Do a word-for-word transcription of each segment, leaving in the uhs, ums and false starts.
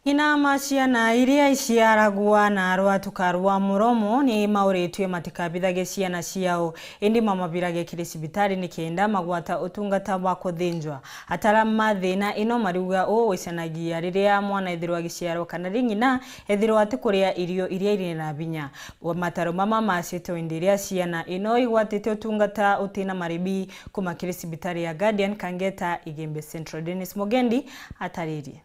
Ng'ina ma ciana iria iciaragwa na rwatuka rwa muromo ni mauritue matikabithagie ciana ciao, indi mamabiragie kiri cibitari nikenda magwata utungata bwa kuthinjwa. Ataramu ma thina ino mariuga uu wicanagia riria mwana ethirwa agiciarwa kana ri ng'ina ethirwa atikuria irio iria iri na binya. Mataro mama macitwe indi iria ciana ino igwatite utungata utina maribi kuma kiri cibitari ya Guardian Kangeta Igembe Central. Dennis Mugendi ataririe.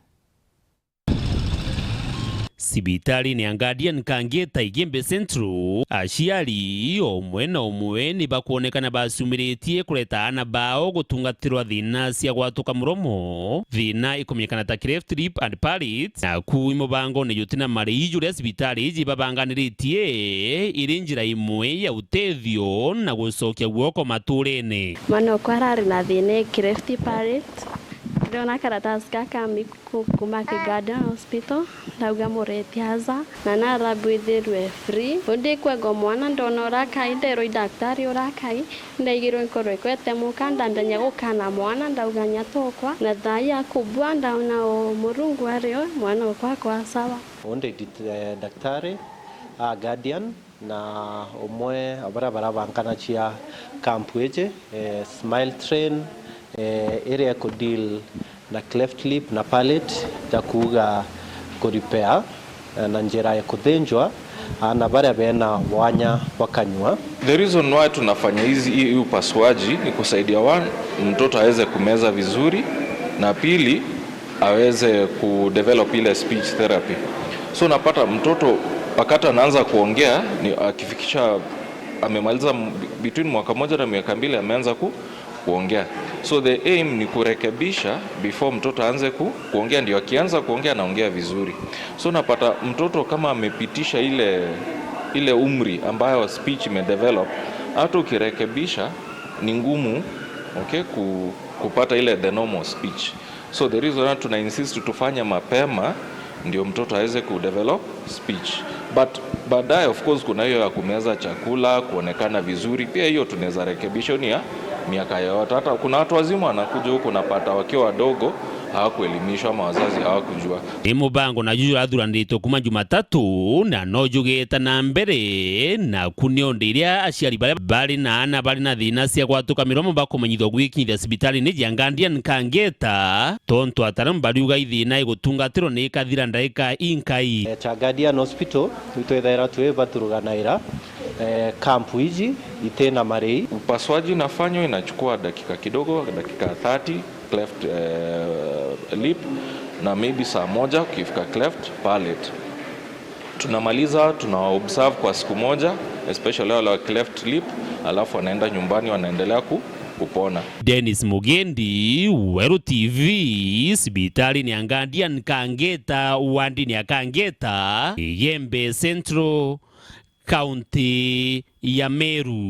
Cibitari-ini ya Guardian Kangeta Igembe Central, aciari umwe na umwe ni bakwonekana bacumiritie kureta aana bao gutungatirwa thina cia gwatuka muromo, thina ikumenyekana ta cleft lip and palate, naku i mubangone jutina marii juria cibitari iji babanganiritie iri njira imwe ya utethio na gucokia guoko maturene. Mwana okwa arari na thina ya cleft palate, ndona karatasi gaka mbi ku-, kuma ki Guardian Hospital, ndauga mureti aja, na narabu ithirwe free. Undi kwegwa mwana ndona urakai, nderwa i daktari urakai, ndaigirwe nkoro ikwete muka, ndambia gukana mwana, ndauga nyatokwa, na thaa ii akubua, ndaona o Murungu ari o, mwana okwa akwa sawa. Undi dit-, eh, daktari a Guardian, na umwe wa baria barabanganagia camp iji, eh, Smile Train, eh, iria iku deal na cleft lip na palate, ja kuuga ku repair, eh, na njira ya kuthinjwa, aana baria bena wanya bwa kanyua. The reason why tunafanya hizi, hii, hii upasuaji ni kusaidia, one, mtoto aweze kumeza vizuri, na pili, aweze kudevelop ile speech therapy. So unapata mtoto wakati anaanza kuongea ni, akifikisha, amemaliza m-, between mwaka moja na miaka mbili ameanza ku-, kuongea. So the aim ni kurekebisha before mtoto aanze ku-, kuongea, ndio akianza kuongea anaongea vizuri. So unapata mtoto kama amepitisha ile, ile umri ambayo speech imedevelop, hata ukirekebisha ni ngumu, okay, ku-, kupata ile the normal speech. So the reason why tuna insist tufanye mapema ndio mtoto aweze kudevelop speech. But baadaye, of course, kuna hiyo ya kumeza chakula, kuonekana vizuri. Pia hiyo tunaweza rekebisha, hiyo ni ya miaka yoyote. Hata kuna watu wazima wanakuja huku, unapata wakiwa wadogo hawakuelimishwa ama wazazi hawakujua. Ni mubango na juju urathuranitwe kuma Jumatatu, na no jugite na mbere, naku ni undi iria aciari baria bari na aana bari na thina cia gwatuka miromo bakumenyithwa gwikinyithia cibitari-ini jia Guardian Kangeta, tontu ataramu bariuga ithina igutungatirwa ni ikathira ndaika inkai. Eh, cha Guardian Hospital, itwethaira twi baturuganaira, eh, kampu iji itina marii. Upasuaji inafanywa, inachukua dakika kidogo, dakika thirty, cleft, eh, lip, na maybe saa moja ukifika cleft palate. Tunamaliza, tuna observe kwa siku moja, especially wale wa cleft lip, alafu wanaenda nyumbani, wanaendelea ku-, kupona. Dennis Mugendi, Weru T V, cibitari-ini ya Guardian Kangeta, wandi-ini ya Kangeta, Igembe Central, kaunti ya Meru.